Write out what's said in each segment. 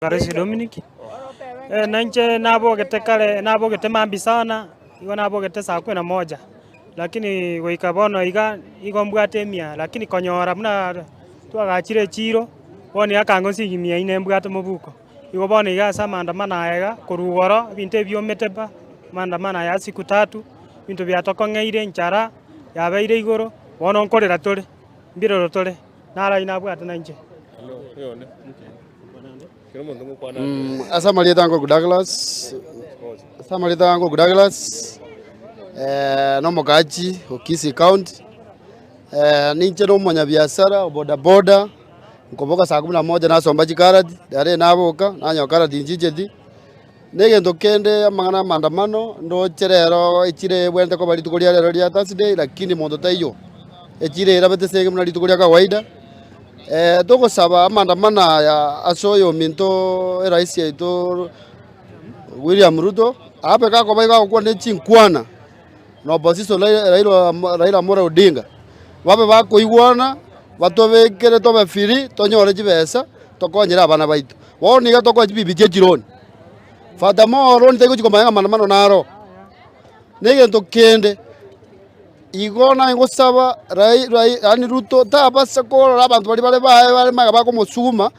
Karesi Dominic, na inche nabogete kare nabogete mambia sana, igo nabogete saa kumi na moja, lakini goika bono iga, igo mbwate emia, lakini konyora buna twagachire echiro, bono iga akango nsingi mia ine mbwate mobuko. Igo bono iga ase amaandamano aya iga, korwa igoro ebinto ebi biomete pa, amaandamano aya ya siku tatu, ebinto biatokong'eire enchara, yabeire igoro, bono nkorera tore, mbirero tore, naro ayio nabwate nainche. Ase amarieta ango Douglas, ase amarieta ango Douglas, na omokaachi o Kisii County, ninche na omonyabiasara o bodaboda, nkoboka saa kumi na moja nasomba chikarati, riaria naboka, nanyora karati nchicheti, na egento kende amang'ana ya maandamano, ndoche rero echire ebwenerete koba rituko ria rero ria Thursday lakini monto taiyo, echire erabete ase buna rituko ria kawaida. Togosaba amaandamano aya ase oyominto eraisi yaito William Ruto, abe gakoba iga agokwana ne chinkwana na opposition Raila Amolo Odinga, babe bakoigwana batobekere tobe free tonyore chibesa tokonyere abana baito. Bono iga tokoa chibibi chie chironi, furthermore roni tari gochi komanya ng'a maandamano naro, na egento kende. Igo naye ngosaba yaani Ruto tabasa korora abanto baria bare baye bare magega bakomosuguma,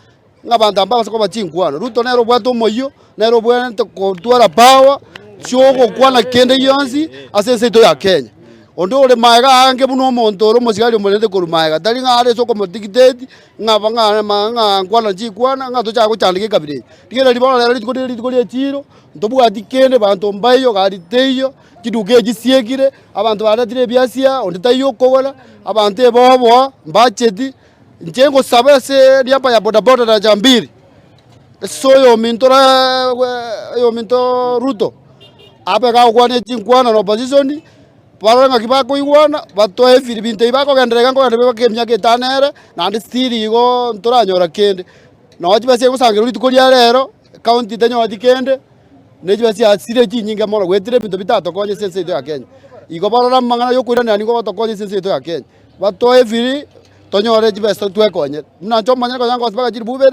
ng'a abanto aba mbabase koba chinkwano. Ruto nere obwate omoyio, nere obwenerete kotwara power chiogokwana kende gionsi ase ense yaito ya Kenya. Onde ore magega aange buna omonto ore omosigari omorente korwa magega, tari ng'a are ase okomodictate ng'a ng'a nkwana nchikwana ng'a tochake gochandeka ekabira eye. Rigereria bono rero rituko rire rituko ria echiro, ntobwati kende banto mbaiyo gari teiyo. Chiduka echi chisiekire, abanto baretire ebiasia, onde taiyo okogora, abanto eboboa, mbacheti, inche ngosaba ase niaba ya bodaboda daraja mbili, ase oyominto raa oyominto Ruto, abe gagokwania chinkwana na opposition, barore ng'aki bakoigwana, batoe ebiri binto ebi bakogenderera iga nkogenderera mpaka emiaka etano ere, naende still igo ntoranyora kende. Nonye chibesa egosangerwa rituko ria rero, ecounty tenyoreti kende. Ne chibesa chiasire chinyinge mono goetera ebinto bitatokonye ase ense yaito ya Kenya. Igo barore amang'ana yokoiraneria nigo gotokonya ase ense yaito ya Kenya. Batoe ebiri tonyore chibesa twekonyere. Buna inche omonyene konya ngosi mpaka chilifu ibere.